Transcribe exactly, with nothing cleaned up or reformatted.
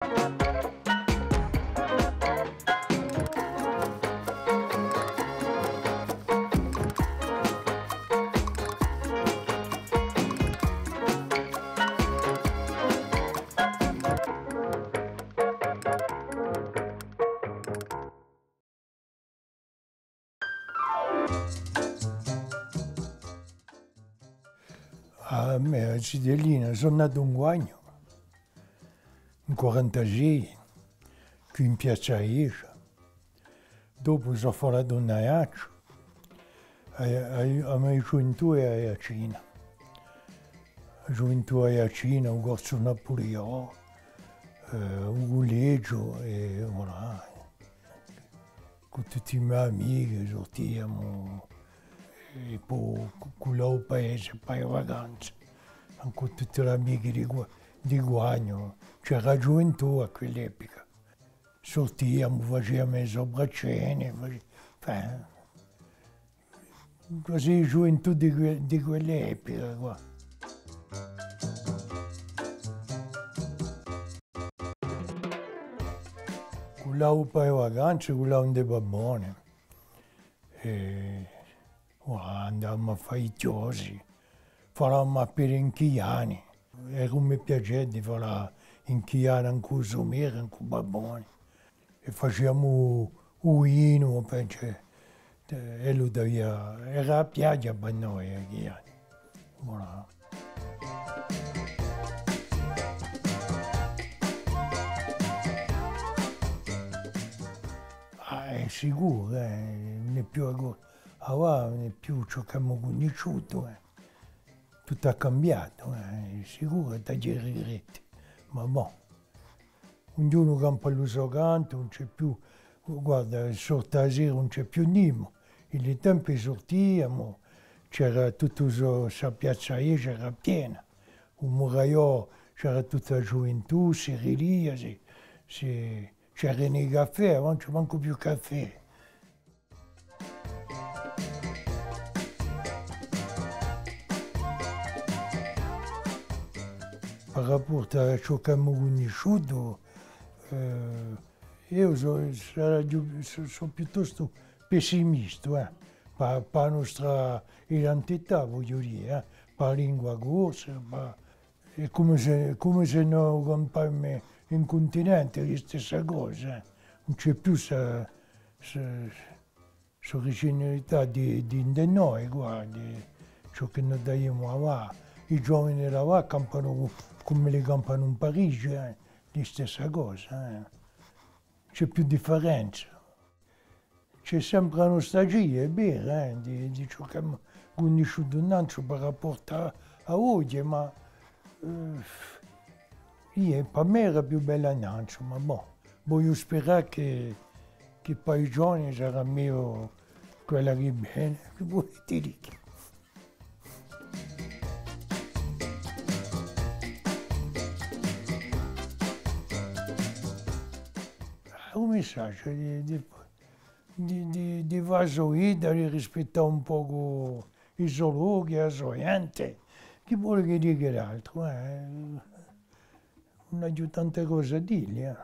À mè, a zitellina, sò natu in Guagnu, in quarantasei, quì in piazza Aiacciu. Dopu sò falatu in Aiacciu, a, a, a me ghjuventù hè aiaccina. A ghjuventù aiaccina, u corsu Napuliò, eh, u cullegiu, è voilà. Cù tutti i me amichi surtiamu, è po cù, cù u paese, pà e vacanze, cù tutti l'amichi di Gua-, di Guagnu, c'era a ghjuventù à quell'epica. Surtiamu, faciamu e sopraccene, faci-, enfin, cusì, ghjuventù di que-, di quell'epica quà. Cullamu pà e vacanze, cullamu ind'è i babboni. È, voilà, andavamu à fà i chjosi, falavamu à pedi in Chiani. È cum'è piacè di falà in Chiani incù u sumeru, incù i babboni. È faciamu u vinu, pensu, eh, ellu d'avia, era a piaghja pà noi, eh, Chiani. Voilà. Ah, hè sicuru, eh, ùn hè più a co-, avà ùn hè più ciò ch'emu cunnisciutu, eh. Tuttu hà cambiatu, eh, hè sicuru chì t'aghji rigretti, ma bon. Ognunu campa à u so cantu, ùn ci hè più, guarda, sortu a sera ùn ci hè più nimu. In i tempi surtiamu, c'era tuttu sta, sta piazza Aiacciu era piena. U muraiò, c'era tutta a ghjuventù, si ridia, si, si, c'eranu i caffè, avà ùn ci hè mancu più caffè. Par rapport à ciò ch'emu cunnisciutu, eh, eiu sò, saraghju, sò, sò piuttostu pessimistu, eh, pà, pà a nostra identità, vogliu dì, eh, pà a lingua corsa, pà, hè cum'è s'è, cum'è s'è no campemu in cuntinente, hè a stessa cosa, eh. Ùn ci hè più sta, sta, sta uriginalità di, di, di noi, quà, di ciò chì no demu avà. I giovani d'avà campanu cum'elli campanu in Parigi, eh, a stessa cosa, eh. Ùn ci hè più differenza. Ci hè sempre a nustalgia, hè vera, eh, di, di ciò ch'emu cunnisciutu nanzu par rapport à, à oghje, ma, eh, eiu, pà mè era più bella nanzu, ma bon, vogliu sperà chì, chì pà i giovani sarà megliu quella chì vene, chì vulete dì? Ah, u messaghju di, di, di, di, di fà a so vita, di rispittà un pocu i so lochi, a so ghjente. Chì vole chì dica d'altru, eh? Ùn aghju tante cose à dì li, eh.